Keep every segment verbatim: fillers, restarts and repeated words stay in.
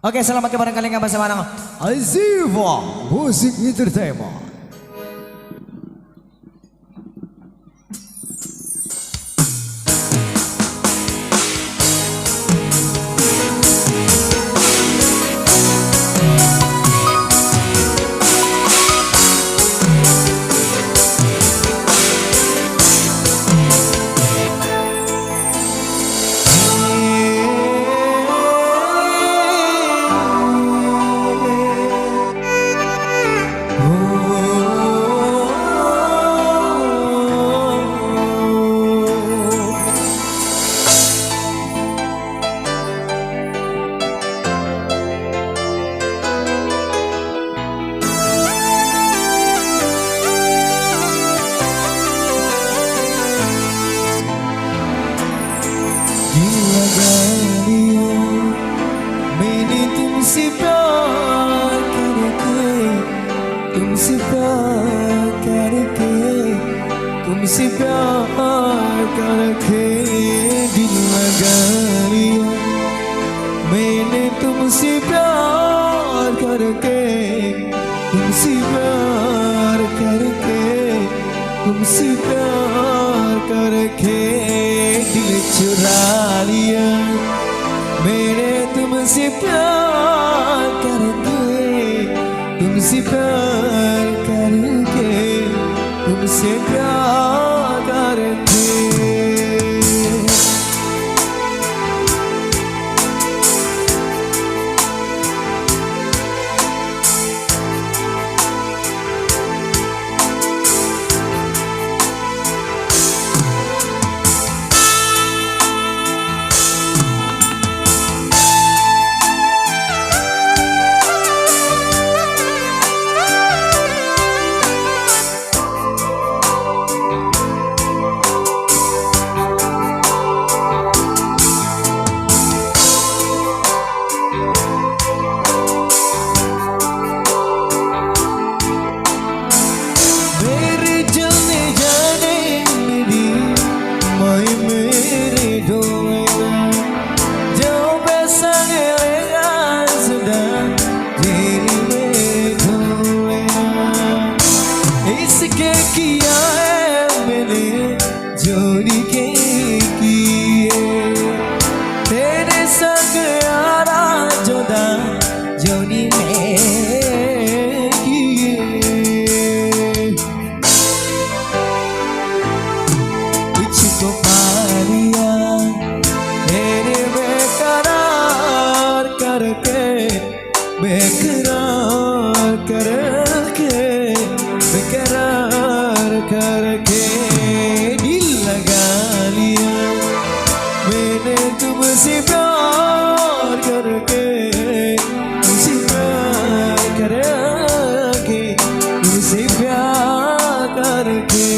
Oke, selamat kepada kalian yang bersama Azifa Music Entertainment. Gila galia, mene tumsi pyar karke, tumsi pyar karke, tumsi pyar karke, gila galia, mene tumsi pyar karke, tumsi pyar karke, tumsi pyar karke, dil chura liya, mene tumsi pyar karke, tumsi pyar karke, tumsi pyar karke. Mere jane jane medi, mai mere doena. Jauh besang elengan sedang jadi mere doena. Isi kekia emele jodi kekie. Tede sanggeara joda joni mekie. Uciko paria, ere bekarar karke, bekarar karke, bekarar karke, dilla galia. Mene tumsi pyar karke, tumsi pyar karke, tumsi pyar karke.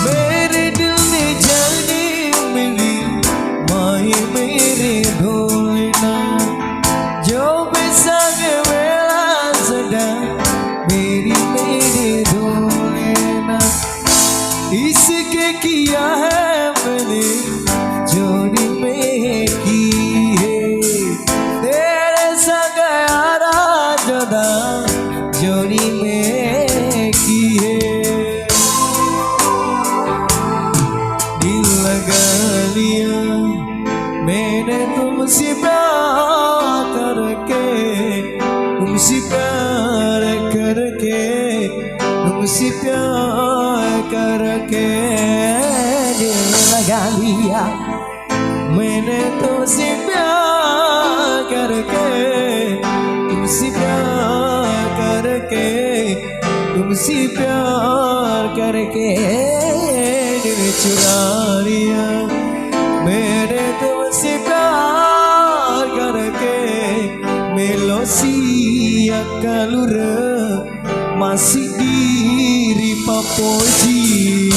Mere delle jane meli, mai mere dolena. Jo besang bela sedang, meri mere dolena. Isike kia hemene, joni meki he. Tere sanggeara joda, joni meki he. Dilla galia, mene tumsi pyar karke, tumsi pyar karke, tumsi pyar karke, dilla galia. Mene tumsi pyar karke, tumsi pyar karke, tumsi pyar karke, Curaria, mene tu masita, karake, melosi, akkalura, masih diri papoji.